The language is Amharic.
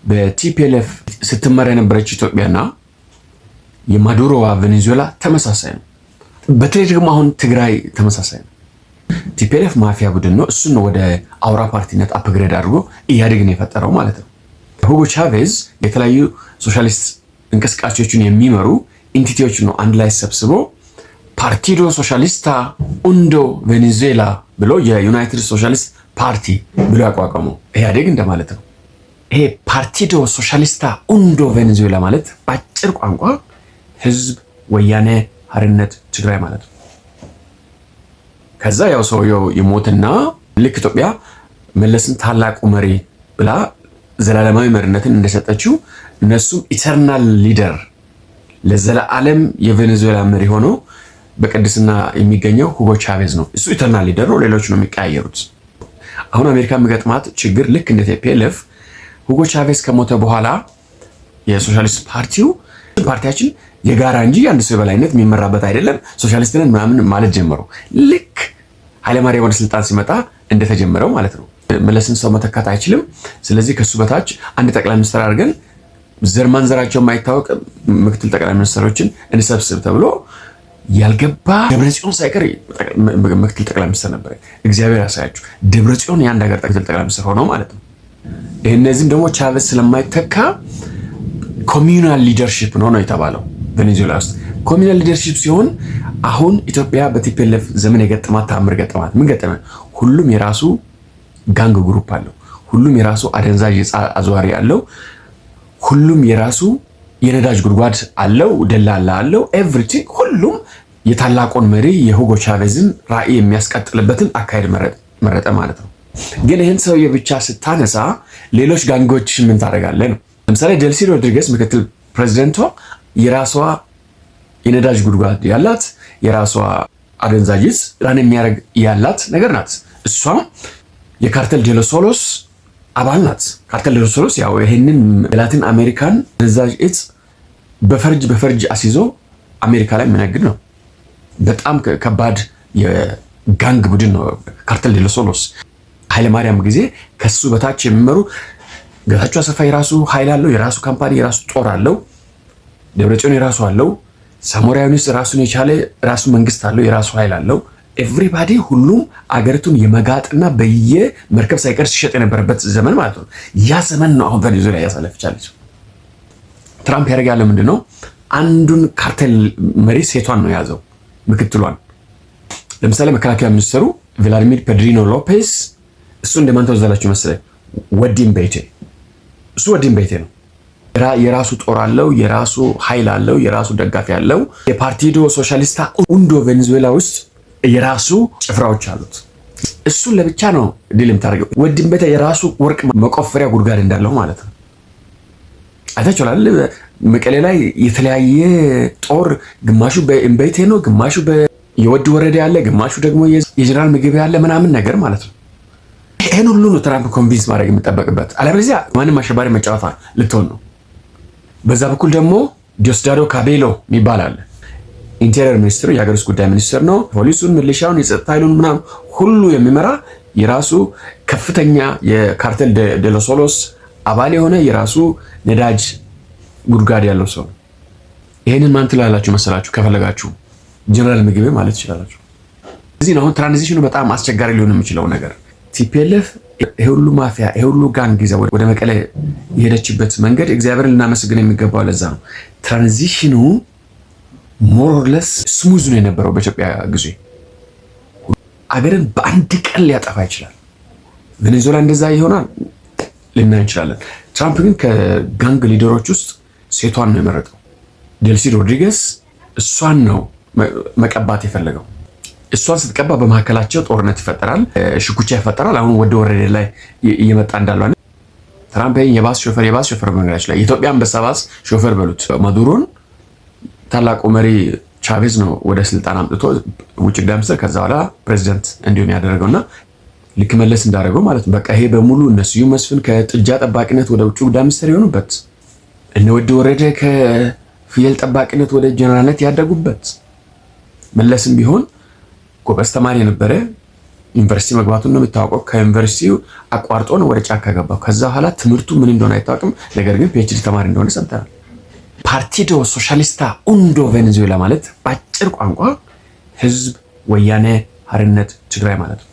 በ TPLF ስትመራ የነበረች ኢትዮጵያና የማዱሮዋ ቬኔዙዌላ ተመሳሳይ ነው። በተለይ ደግሞ አሁን ትግራይ ተመሳሳይ ነው። TPLF ማፊያ ቡድን ነው። እሱን ወደ አውራ ፓርቲነት upgrade አድርጎ ኢህአዴግን የፈጠረው ማለት ነው። ሁጎ ቻቬዝ የተለያዩ ሶሻሊስት እንቅስቃሴዎችን የሚመሩ entity ዎችን ነው አንድ ላይ ሰብስቦ Partido Socialista Unido Venezuela ብሎ የ United Socialist Party ብሎ ያቋቋመው ኢህአዴግ እንደማለት ነው። ይሄ Partido Socialista Unido Venezuela ማለት በአጭር ቋንቋ ህዝብ ወያኔ ሓርነት ትግራይ ማለት ነው። ከዛ ያው ሰውየው ይሞትና ልክ ኢትዮጵያ መለስን ታላቁ መሪ ብላ ዘላለማዊ መሪነትን እንደሰጠችው እነሱም eternal leader፣ ለዘላለም የቬኔዙዌላ መሪ ሆኖ በቅድስና የሚገኘው ሁጎ ቻቬዝ ነው። እሱ eternal leader ነው። ሌሎች ነው የሚቀያየሩት። አሁን አሜሪካ የሚገጥማት ችግር ልክ እንደ TPLF ሁጎ ቻቬዝ ከሞተ በኋላ የሶሻሊስት ፓርቲው ፓርቲያችን የጋራ እንጂ የአንድ ሰው የበላይነት የሚመራበት አይደለም፣ ሶሻሊስት ነን ምናምን ማለት ጀመሩ። ልክ ኃይለማርያም ወደ ስልጣን ሲመጣ እንደተጀመረው ማለት ነው። መለስን ሰው መተካት አይችልም። ስለዚህ ከሱ በታች አንድ ጠቅላይ ሚኒስትር አድርገን ዘር ማንዘራቸው የማይታወቅ ምክትል ጠቅላይ ሚኒስትሮችን እንሰብስብ ተብሎ ያልገባ ደብረጽዮን ሳይቀር ምክትል ጠቅላይ ሚኒስትር ነበር። እግዚአብሔር ያሳያችሁ። ደብረጽዮን የአንድ ሀገር ምክትል ጠቅላይ ሚኒስትር ሆነው ማለት ነው። እነዚህም ደግሞ ቻቬዝ ስለማይተካ communal leadership ነው ነው የተባለው ቬኔዙዌላ ውስጥ። Communal leadership ሲሆን አሁን ኢትዮጵያ በ TPLF ዘመን የገጠማት ተአምር ገጠማት። ምን ገጠመ? ሁሉም የራሱ gang group አለው። ሁሉም የራሱ አደንዛዥ ዕፅ አዘዋሪ አለው። ሁሉም የራሱ የነዳጅ ጉድጓድ አለው፣ ደላላ አለው፣ everything። ሁሉም የታላቁን መሪ የሁጎ ቻቬዝን ራዕይ የሚያስቀጥልበትን አካሄድ መረጠ ማለት ነው። ግን ይህን ሰውዬ ብቻ ስታነሳ ሌሎች gang ኦች ምን ታደርጋለህ ነው። ለምሳሌ ደልሲ ሮድሪጌስ ምክትል ፕሬዚደንቷ የራሷ የነዳጅ ጉድጓድ ያላት፣ የራሷ አደንዛዥ ዕፅ run የሚያደርግ ያላት ነገር ናት። እሷም የ Cartel de los Soles አባል ናት። Cartel de los Soles ያው ይህንን የላቲን አሜሪካን አደንዛዥ ዕፅ በፈርጅ በፈርጅ አስይዞ አሜሪካ ላይ የሚነግድ ነው። በጣም ከባድ የ gang ቡድን ነው Cartel de los Soles። ኃይለማርያም ጊዜ ከሱ በታች የሚመሩ ጌታቸው አሰፋ የራሱ ኃይል አለው፣ የራሱ company፣ የራሱ ጦር አለው። ደብረጽዮን የራሱ አለው። ሳሞራ ዩኑስ ራሱን የቻለ ራሱ መንግስት አለው፣ የራሱ ኃይል አለው። Everybody ሁሉም አገሪቱን የመጋጥና በየመርከብ ሳይቀር ሲሸጥ የነበረበት ዘመን ማለት ነው። ያ ዘመን ነው አሁን ቬኔዙዌላ እያሳለፈች ያለችው። ትራምፕ ያደርግ ያለው ምንድን ነው? አንዱን ካርቴል መሪ ሴቷን ነው የያዘው፣ ምክትሏን። ለምሳሌ መከላከያ ሚኒስትሩ ቭላዲሚር ፔድሪኖ ሎፔዝ፣ እሱ እንደማን ተወዛላችሁ መሰለኝ? ወዲ እምበይቴ። እሱ ወዲ እምበይቴ ነው። የራሱ ጦር አለው፣ የራሱ ኃይል አለው፣ የራሱ ደጋፊ አለው። የ Partido Socialista Unido Venezuela ውስጥ የራሱ ጭፍራዎች አሉት። እሱን ለብቻ ነው deal የምታደርገው። ወዲ እምበይቴ የራሱ ወርቅ መቆፈሪያ ጉድጓድ እንዳለው ማለት ነው። አይታችኋል። መቀሌ ላይ የተለያየ ጦር ግማሹ በእምበይቴ ነው፣ ግማሹ የወዲ ወረደ ያለ፣ ግማሹ ደግሞ የጀነራል ምግብ ያለ ምናምን ነገር ማለት ነው። ይህን ሁሉ ነው ትራምፕ convince ማድረግ የሚጠበቅበት። አለበለዚያ ማንም አሸባሪ መጫወታ ልትሆን ነው። በዛ በኩል ደግሞ ዲዮስዳዶ ካቤሎ የሚባል አለ። Interior ሚኒስትሩ፣ የሀገር ውስጥ ጉዳይ ሚኒስትር ነው። ፖሊሱን፣ ሚሊሻውን፣ የጸጥታ ኃይሉን ምናምን ሁሉ የሚመራ፣ የራሱ ከፍተኛ የ Cartel de los Soles አባል የሆነ፣ የራሱ ነዳጅ ጉድጓድ ያለው ሰው ነው። ይህንን ማን ትላላችሁ መሰላችሁ? ከፈለጋችሁ ጀነራል ምግቤ ማለት ትችላላችሁ። እዚህ አሁን transition ኑ በጣም አስቸጋሪ ሊሆን የሚችለው ነገር TPLF ይሄ ሁሉ ማፊያ፣ ይሄ ሁሉ gang ይዛ ወደ መቀሌ የሄደችበት መንገድ እግዚአብሔርን ልናመሰግን የሚገባው ለዛ ነው። Transition ኑ more or less smooth ነው የነበረው። በኢትዮጵያ ጊዜ አገርን በአንድ ቀን ሊያጠፋ ይችላል። ቬኔዙዌላ እንደዛ ይሆናል ልናይ እንችላለን። ትራምፕ ግን ከ gang leader ኦች ውስጥ ሴቷን ነው የመረጠው። ዴልሲ ሮድሪጌስ እሷን ነው መቀባት የፈለገው። እሷን ስትቀባ በመካከላቸው ጦርነት ይፈጠራል፣ ሽኩቻ ይፈጠራል። አሁን ወደ ወረደ ላይ እየመጣ እንዳለው ትራምፕ የባስ ሾፌር፣ የባስ ሾፌር በነገራችን ላይ የኢትዮጵያ አንበሳ ባስ ሾፌር በሉት፣ ማዱሮን ታላቁ መሪ ቻቬዝ ነው ወደ ስልጣን አምጥቶ ውጭ ጉዳይ ሚኒስትር ከዛ በኋላ ፕሬዚደንት እንዲሆን ያደረገው እና ልክ መለስ እንዳደረገው ማለት ነው። በቃ ይሄ በሙሉ እነ ስዩም መስፍን ከጥጃ ጠባቂነት ወደ ውጭ ጉዳይ ሚኒስትር የሆኑበት፣ እነ ወዲ ወረደ ከፍየል ጠባቂነት ወደ ጀነራልነት ያደጉበት፣ መለስም ቢሆን ጎበዝ ተማሪ የነበረ ዩኒቨርሲቲ መግባቱን ነው የሚታወቀው። ከዩኒቨርሲቲው አቋርጦ ነው ወደ ጫካ ገባው። ከዛ በኋላ ትምህርቱ ምን እንደሆነ አይታወቅም። ነገር ግን PhD ተማሪ እንደሆነ ሰምተናል። Partido Socialista Unido Venezuela ማለት በአጭር ቋንቋ ህዝብ ወያኔ ሓርነት ትግራይ ማለት ነው።